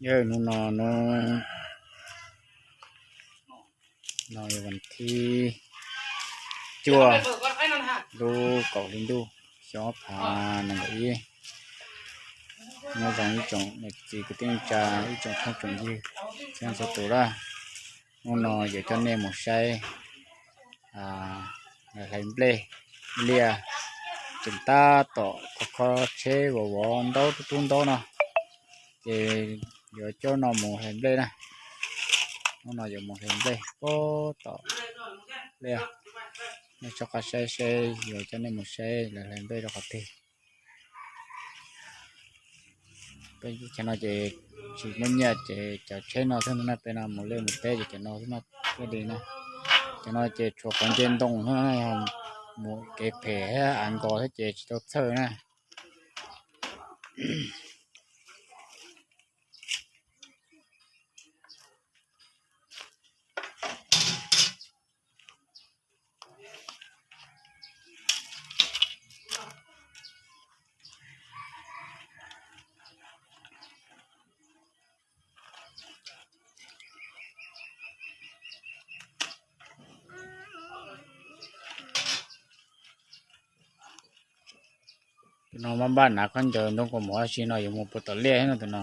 Yog hnub no, hnub no yog vas thib cuaj, lub kaum hli ntuj, xyoo ob phav nees nkaum ib. Nyob zoo ib tsoom niam txiv kwv tij neej tsa, ib tsoom phooj tsoom ywg txhua leej txhua tus na. Hnub no yuav coj nej mus saib hlais nplej liaj, tseem tab tom kho kho tsheb vov vov ntaub tub tub ntaub no, ces yuav coj no mus hlais nplej na. Hnub no yuav mus hlais nplej puag tom liaj. Nej txhob qab saib seb yuav coj nej mus saib lawv hlais nplej rau qhov twg. Peb cov no ces tsis muaj nyiaj ces cov tsheb no xwb no na, peb no mus liaj mus teb ces cov no xwb no thiaj li na. Cov no ces tshuav qhov nce ntoo xwb no, mus kev phem thiab av nkos thiab ces tsis tau txhawj na. Tus no maj npaj hnav khaub ncaws ntoo kaus mom tab sis no yuav mus puag tom liaj no tus no.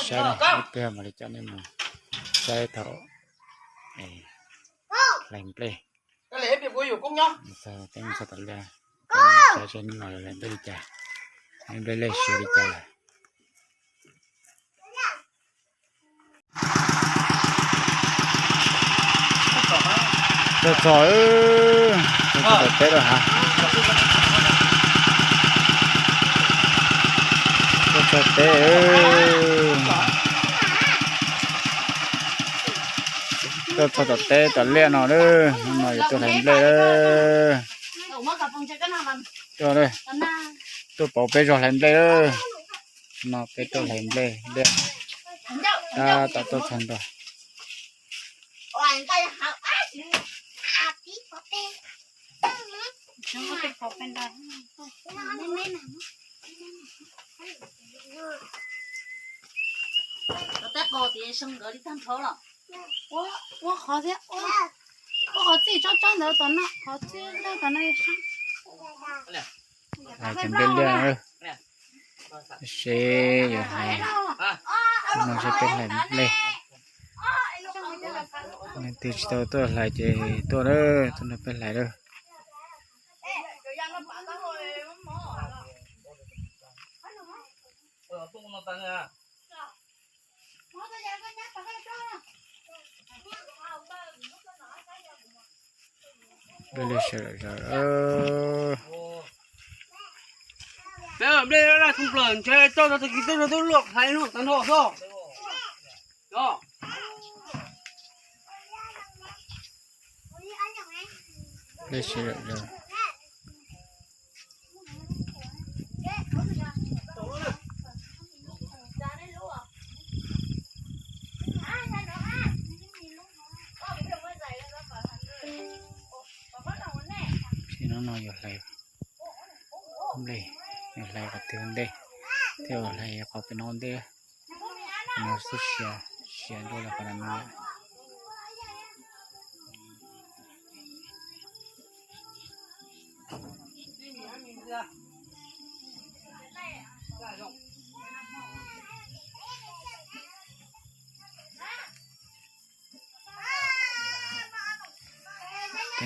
Saib, ib pliag mam li coj nej mus saib thaum hlais nplej. Txog teb txog tom liaj, saib seb hnub no hlais nplej li cas, hlais nplej lej siav li cas lawm. Tuaj txog, tuaj txog tom teb lawm hab. Tuaj txog teb, tuaj txog tom teb tom liaj no lawm, hnub no yuav tuaj hlais nplej lawm. Tuaj, tuaj pauv peb zog hlais nplej lawm. No peb tuaj hlais nplej liaj, tab tom tuaj txog ntua. Ua qhov thiab, ua qhov txij tsob tsob ntawd tom no, qhov txij ntawd tom no. Hlais cov nplej liaj, seb yuav hlais, no seb peb hlais nplej. Leej twg tsis tau tuaj hlais ces tuaj lawm, tuaj nrog peb hlais lawm. Nplej liaj sawv daws. Peb nplej laj thoob plaws ntshe coj tag kis tej no tuaj luaj hlais no tag nrho xwb. Nplej sawv daws. Sim no no yuav hlais nplej, yuav hlais qhov twg ua ntej, thiab yuav hlais qhov pem no ua ntej. No xub siav, siav dua lawm qhov no.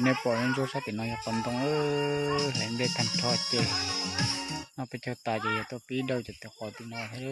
Nej pom ntsuab sab tim no yog qhov ntoo, hlais nplej tag nrho ces noj peb caug tas ces yog tuaj pib dawj cov tes qos tim no thiab.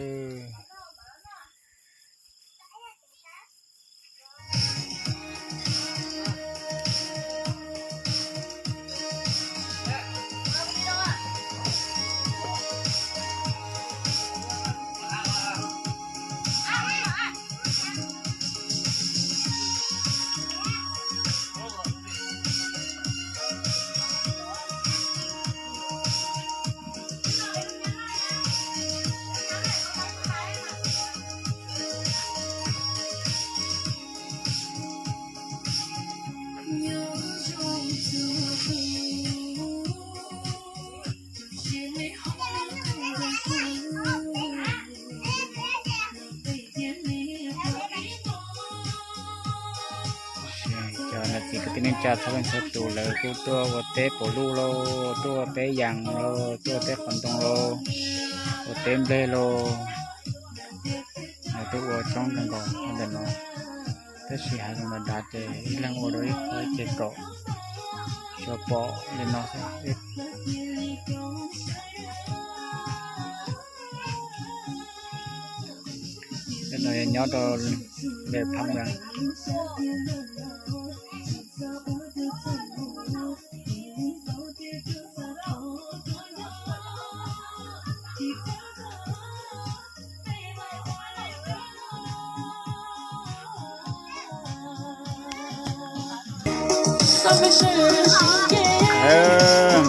Cov niam txiv kwv tij neej tsa txhua leej txhua tus lawv kuj tuaj ua teb pauv luj lauj, tuaj ua teb yas lauj, tuaj ua teb qhov ntoo lauj, ua teb nplej lauj, lawv tuaj ua coob kawg nkaus ntawm no. Tab sis hav zoov dav dav ces ib leeg ua rau ib qho ces kom tsuas pom li no xwb. Tej no yog nyob rau lawm phab ntawd.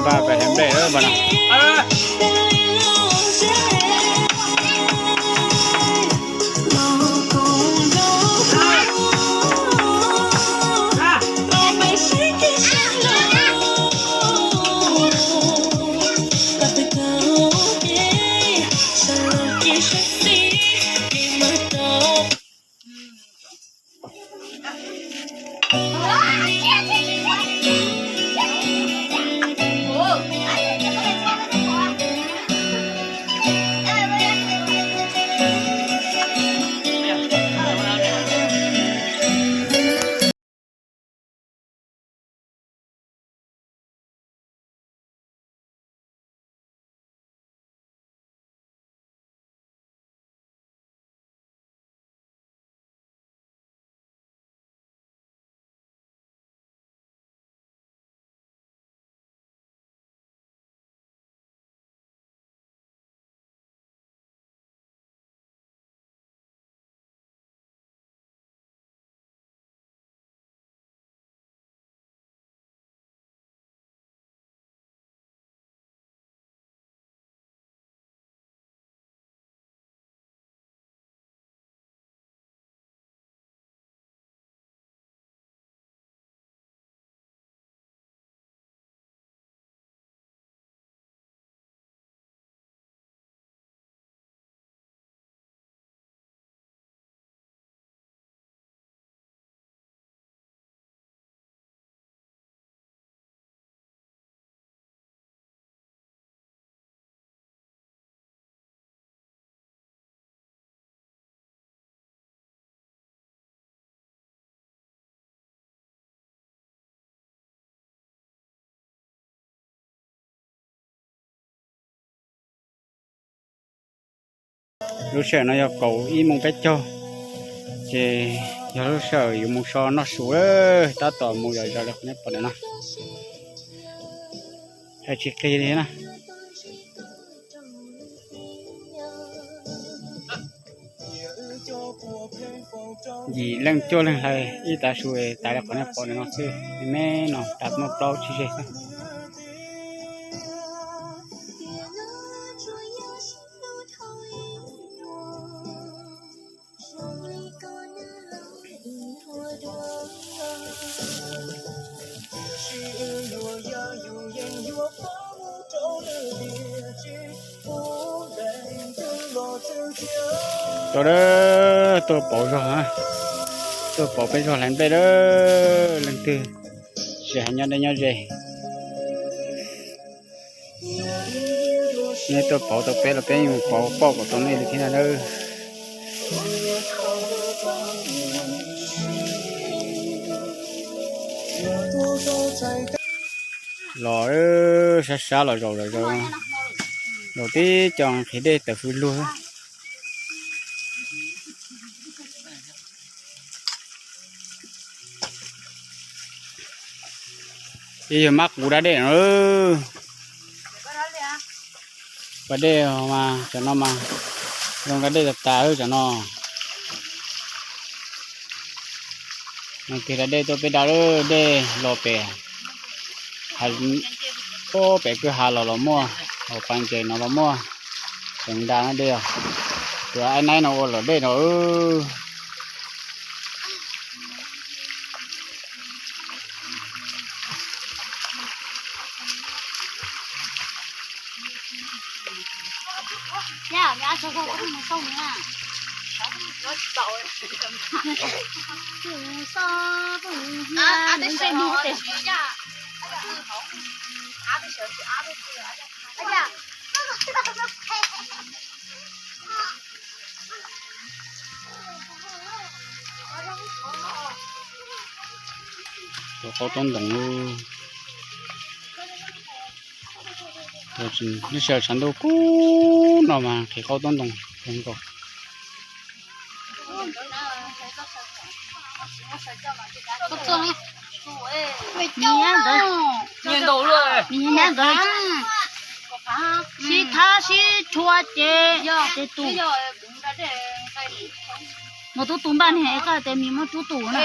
Npaj pem hlais nplej lawm no. Lub sij hawm no yog kaum ib moos peb caug, ces yog lub sij hawm yuav mus so noj su, tab tom mus zom zaws li qhov nej pom ntawm no. Hlais tsis qis li na. Yim leej cuaj leeg hlais ib tav su tas li qhov nej pom ntawm no xwb, me me no tas muaj plaub tsib zeg xwb. Tuaj, tuaj pauv zog, tuaj pauv peb zog hlais nplej lawm. Leej twg tsis hais nyob deb nyob ze, nej tuaj pauv tau peb los peb yeej mus pauv pauj kom tau nej li thiab na. Los sab sab los zaum los zaum, zaum tib co nqhis dej tawm fws lug. Ib yog mab qus da dej no. Pas dej mas cov no mas zoo da dej tas tas lawm cov no. Nws tig da dej tuaj peb da lawm, dej los pem, pem kwj ha los los muaj, hauv pas nces no los muaj, tseem da dej os. Tus aib naib no ua luam dej no. Cov qaub toob ntoos, lub sij hawm tshav ntuj kub no mas nqhis qaub toob ntoos zoo nkauj. Nyiam ntawd, sib thab sib tshua ces, ces tus, mas tub tus npaj ne, koj hais tias mis muab tub tus na.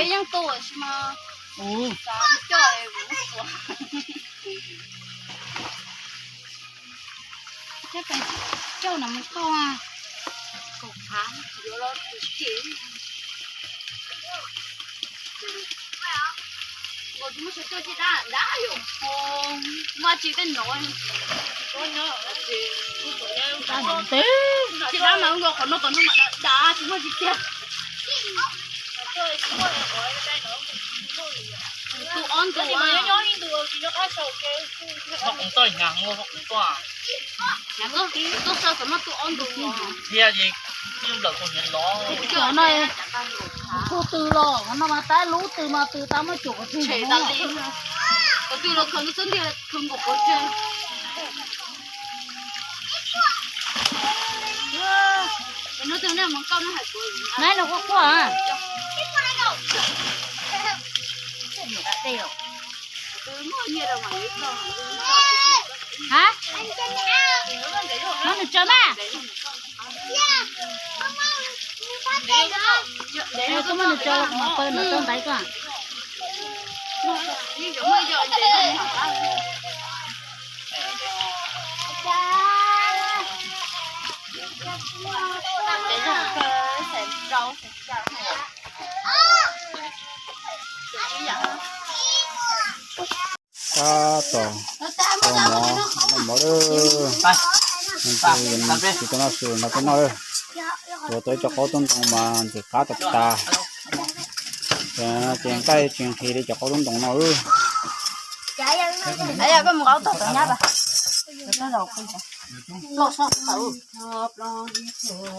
Coj no mus toj. Tsis dab mas nkaus qhov no tom no mas dav dav tsis muaj tsis tiag. Tu ob ntu. Thiab ces lawm tus niam los. Cov no, tug tw los no mas tab lub tw mas tw tab muab cuam tug. Nab no quaj quaj. Ha? Muab nws tso mas. Koj muab nws tso los kuv mam paw nws tau ntaiv koj. Tab tom tua mov, tua mov lawm. Tus no tsis tau noj su nrog peb noj lawm. Tua tau ib co qaub toob ntoo mas ntxim qab tas tas. Ces nqaij tsis nqhis li cov qaub toob ntoo no.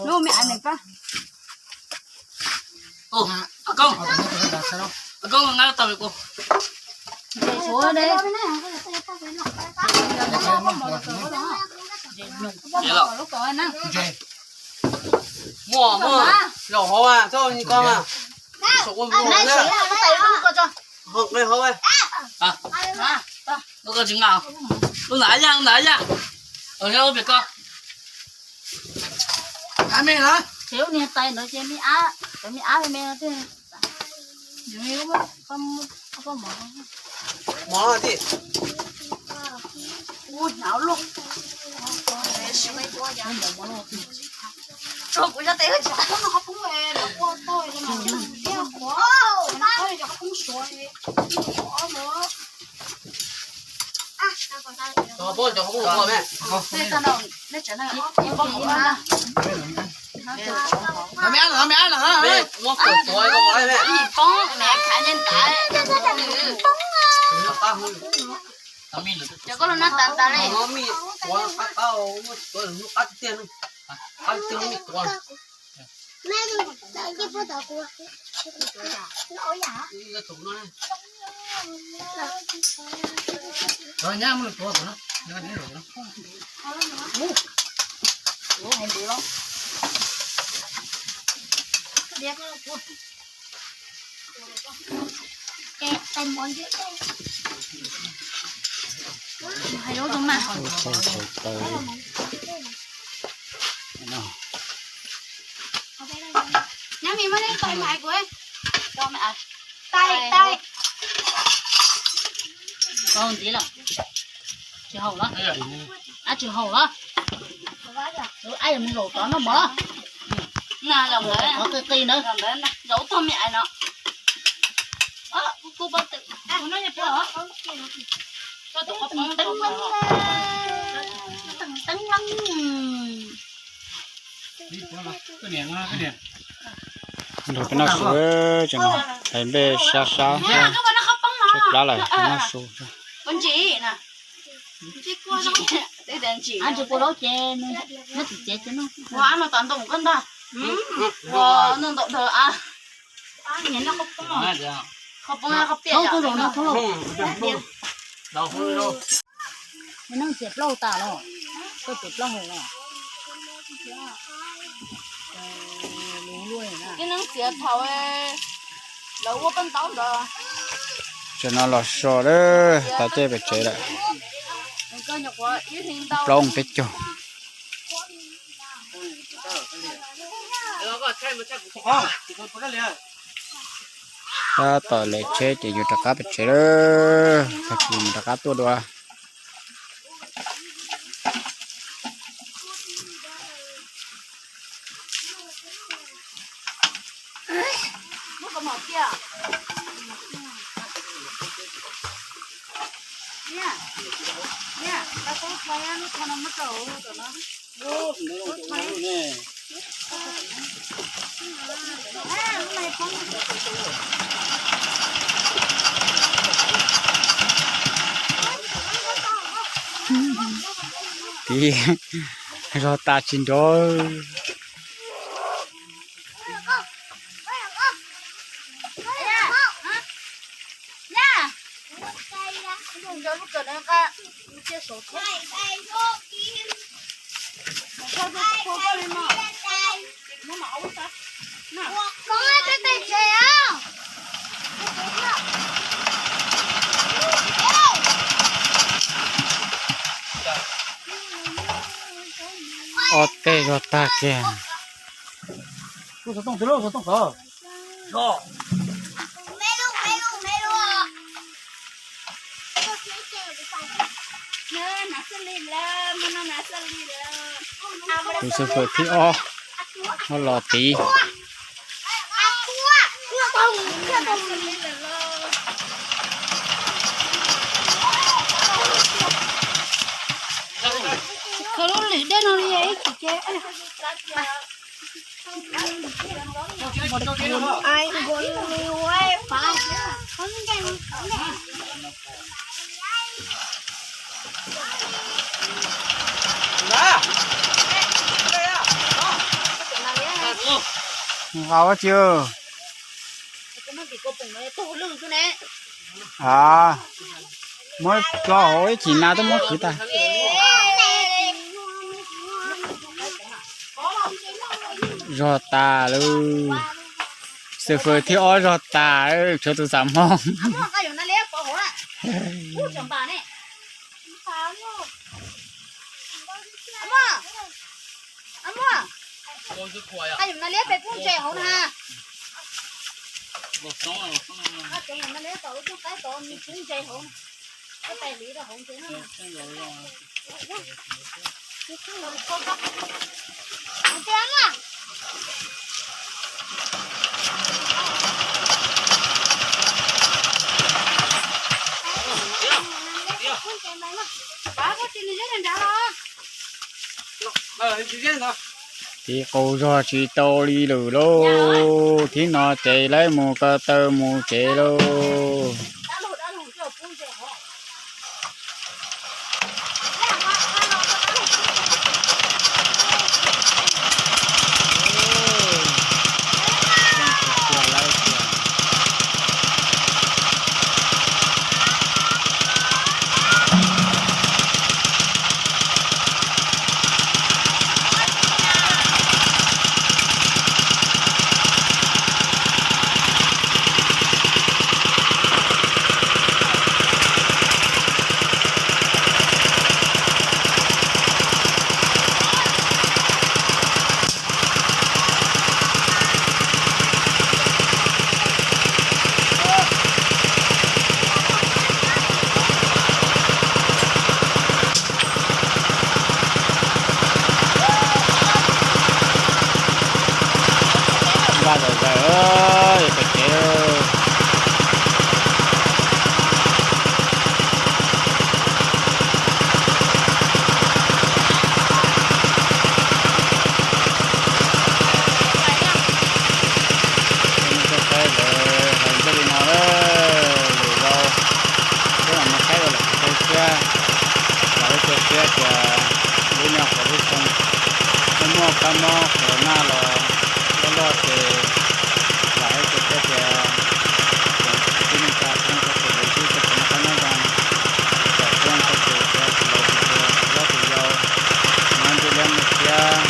Lub me ais nws pab. Koob, koob, nqa tau kuv. Muaj, muaj, zaum hauv mas, txhob nyi ko mas. Nqe hauv. Koj tsis nqa, lub ntawd yaj, lub ntawd yaj. Lub pem ko. Ces lub niag tais ntawd ces me ab, cov me ab me me no. Mov, mov. Tso kuv cov tes tsis tau no qhov poob, qhov poob suav. Cov poob, cov poob los me. Muab kawm tuav ko me. Poob me khav nyob ntais. Cov koj lub nab tas tas li. Hais lub tau mas. Nyob mi muab neb tais mas kuv, tais tais. Tau ntxiv lawm. Tsis haum los? Ab, tsis haum los? Ab, yog mus zaum tod noj mov los? Na, zaum ntawd, qi qi ntawd, zaum tog me ais no. Kuv pom twm, kuv no yog pom. Nrog peb noj su, tseem hais npe sab sab, tshaib plab lawm, noj su. Noj txiav plaub tas los, koj txiav plaub hau los. Ib neeg txiav thaum lawv ua paj ntaub ntawd. Tam no los so lawm, tas caij pem tsev lawm. Plaub moos peb caug. Tab tom lem tsheb ces yuav rov qab pem tsev lawm, tag kis mus rov qab tuaj dua. Tiv, zog tas tsis nrov. Ob teg zog tag kiag. Tus xwm fwm thib ob los tiv. Khaws lub lwm dej no li ib chim ces. Nqa ua tsi? A, muab tso hauv ib chim na twb muab khwv tag. Zog tas lawm. Xwm fwm thib ob zog tas, tshuav tus xam moog. Tiv qus zog tsis tau li lawm lauj, thib no ces lawv mus ko taw mus tsev lauj. Mob corona los loj loj ces lam ib tug thiab tias tsoom kwv tij neej tsa Hmoob sawv daws xwb, txhua tus noj qab nyob zoo, txom txom nyem txhua tus, tsis hais tus laus tus hluas, tus hlob tus yau, nyob ntiaj teb no thiab,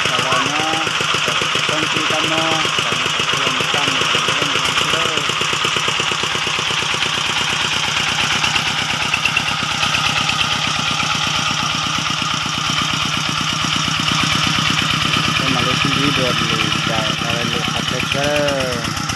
kom los nyob kom tsis tau txob txib kab mob, kom nyob kom txhua mus kaj mus ua lub neej mus xwb lauj. Peb mam li sib ntsib dua lwm daim los lwm qhov chaw thiab.